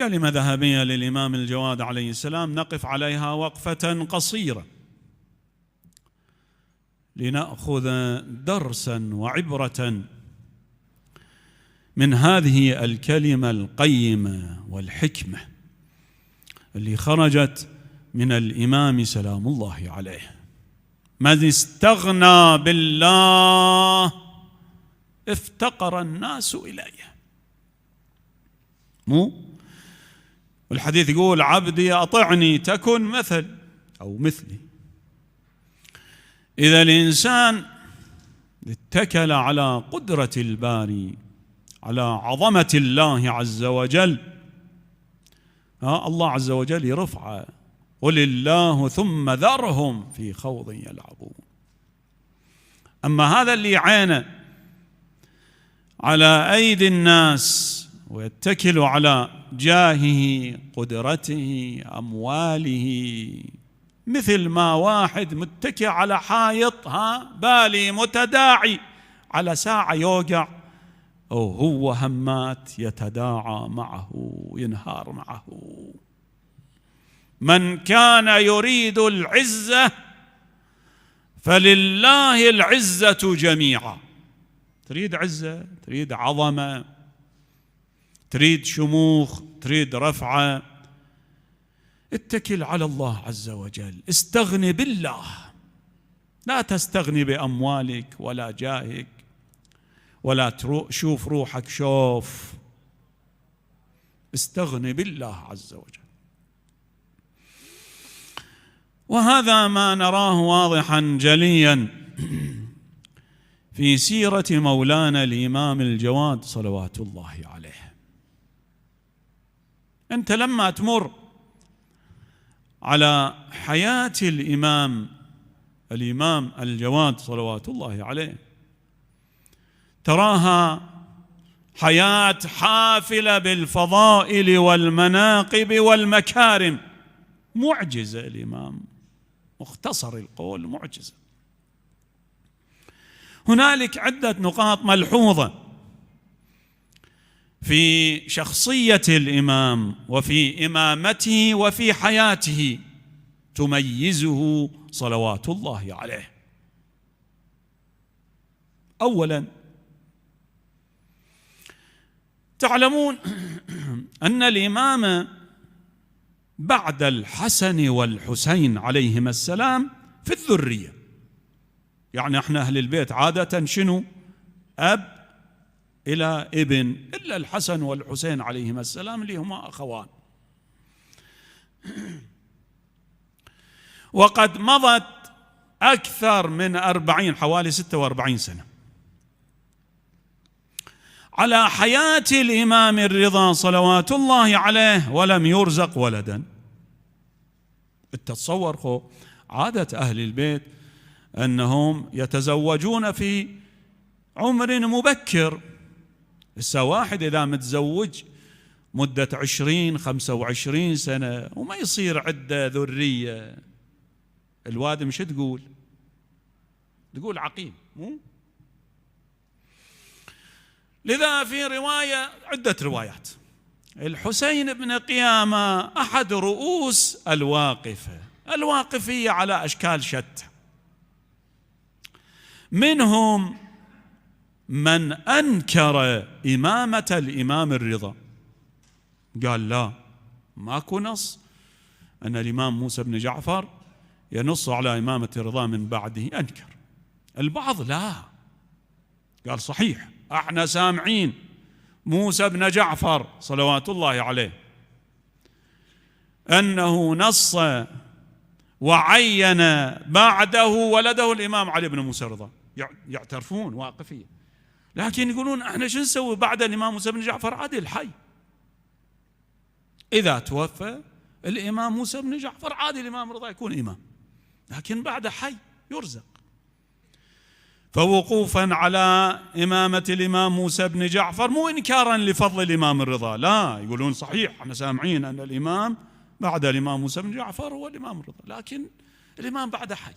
كلمة ذهبية للإمام الجواد عليه السلام نقف عليها وقفة قصيرة لنأخذ درسا وعبرة من هذه الكلمة القيمة والحكمة اللي خرجت من الإمام سلام الله عليه: من استغنى بالله افتقر الناس إليه. والحديث يقول: عبدي أطعني تكن مثلي. إذا الإنسان اتكل على قدرة الباري، على عظمة الله عز وجل، الله عز وجل يرفعه: قل الله ثم ذرهم في خوض يلعبون. أما هذا اللي يعانى على أيدي الناس ويتكل على جاهه، قدرته، أمواله، مثل ما واحد متكئ على حائط بالي متداعي، على ساعة يوقع وهو همات يتداعى معه ينهار معه. من كان يريد العزة فلله العزة جميعا. تريد عزة، تريد عظمة، تريد شموخ، تريد رفعة، اتكل على الله عز وجل، استغني بالله، لا تستغني بأموالك ولا جاهك ولا شوف روحك شوف، استغني بالله عز وجل. وهذا ما نراه واضحا جليا في سيرة مولانا الإمام الجواد صلوات الله عليه. أنت لما تمر على حياة الإمام الجواد صلوات الله عليه تراها حياة حافلة بالفضائل والمناقب والمكارم، معجزة. الإمام مختصر القول معجزة. هنالك عدة نقاط ملحوظة في شخصية الإمام وفي إمامته وفي حياته تميزه صلوات الله عليه. أولا، تعلمون أن الإمام بعد الحسن والحسين عليهما السلام في الذرية، يعني احنا أهل البيت عادة شنو؟ أب إلى ابن، إلا الحسن والحسين عليهما السلام اللي هما أخوان. وقد مضت أكثر من 40، حوالي 46 سنة على حياة الإمام الرضا صلوات الله عليه ولم يرزق ولدا. تتصور عادة أهل البيت أنهم يتزوجون في عمر مبكر. لسه واحد إذا متزوج مدة 20-25 سنة وما يصير عنده ذرية، الواد مش تقول عقيم، مو؟ لذا في رواية، عدة روايات، الحسين بن قيامة أحد رؤوس الواقفية على أشكال شتى. منهم من أنكر إمامة الإمام الرضا، قال لا، ماكو نص أن الإمام موسى بن جعفر ينص على إمامة الرضا من بعده. أنكر. البعض لا، قال صحيح، احنا سامعين موسى بن جعفر صلوات الله عليه أنه نص وعين بعده ولده الإمام علي بن موسى الرضا، يعترفون واقفية، لكن يقولون احنا شو نسوي بعد الإمام موسى بن جعفر؟ عادل حي، إذا توفى الإمام موسى بن جعفر عادي الإمام الرضا يكون إمام، لكن بعد حي يرزق. فوقوفا على إمامة الإمام موسى بن جعفر مو إنكارا لفضل الإمام الرضا، لا، يقولون صحيح احنا سامعين أن الإمام بعد الإمام موسى بن جعفر هو الإمام الرضا، لكن الإمام بعد حي.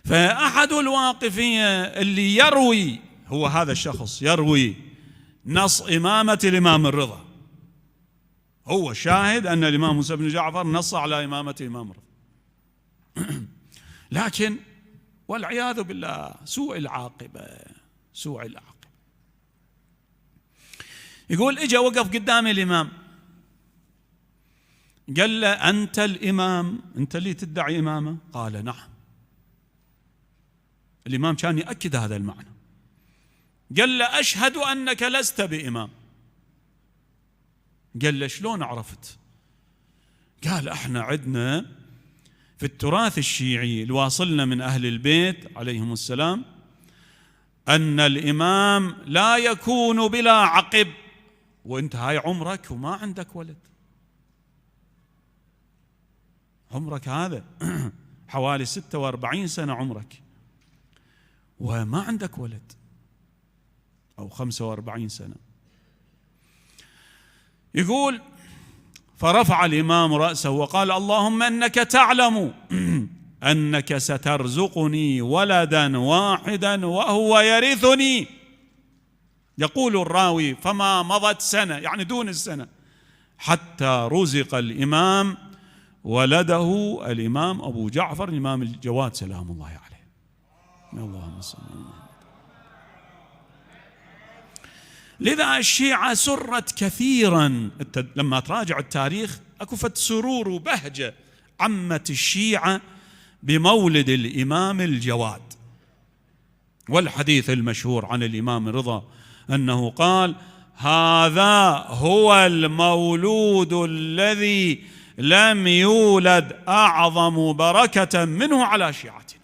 فأحد الواقفية اللي يروي، هو هذا الشخص يروي نص إمامة الإمام الرضا، هو شاهد أن الإمام موسى بن جعفر نص على إمامة الإمام الرضا. لكن والعياذ بالله سوء العاقبة، سوء العاقبة. يقول إجا وقف قدام الإمام قال له أنت الإمام، أنت اللي تدعي إمامة؟ قال نعم. الإمام كان يأكد هذا المعنى، قال له أشهد أنك لست بإمام. قال له شلون عرفت؟ قال احنا عندنا في التراث الشيعي الواصلنا من أهل البيت عليهم السلام أن الإمام لا يكون بلا عقب، وانت هاي عمرك وما عندك ولد، عمرك هذا حوالي 46 سنة عمرك وما عندك ولد، أو 45 سنة. يقول فرفع الإمام رأسه وقال اللهم أنك تعلم أنك سترزقني ولدا واحدا وهو يرثني. يقول الراوي فما مضت سنة، يعني دون السنة، حتى رزق الإمام ولده الإمام أبو جعفر الإمام الجواد سلام الله عليه. اللهم صل على محمد. لذا الشيعة سرت كثيرا، لما تراجع التاريخ اكو فد سرور وبهجة عمت الشيعة بمولد الإمام الجواد. والحديث المشهور عن الإمام الرضا أنه قال هذا هو المولود الذي لم يولد أعظم بركة منه على شيعتنا.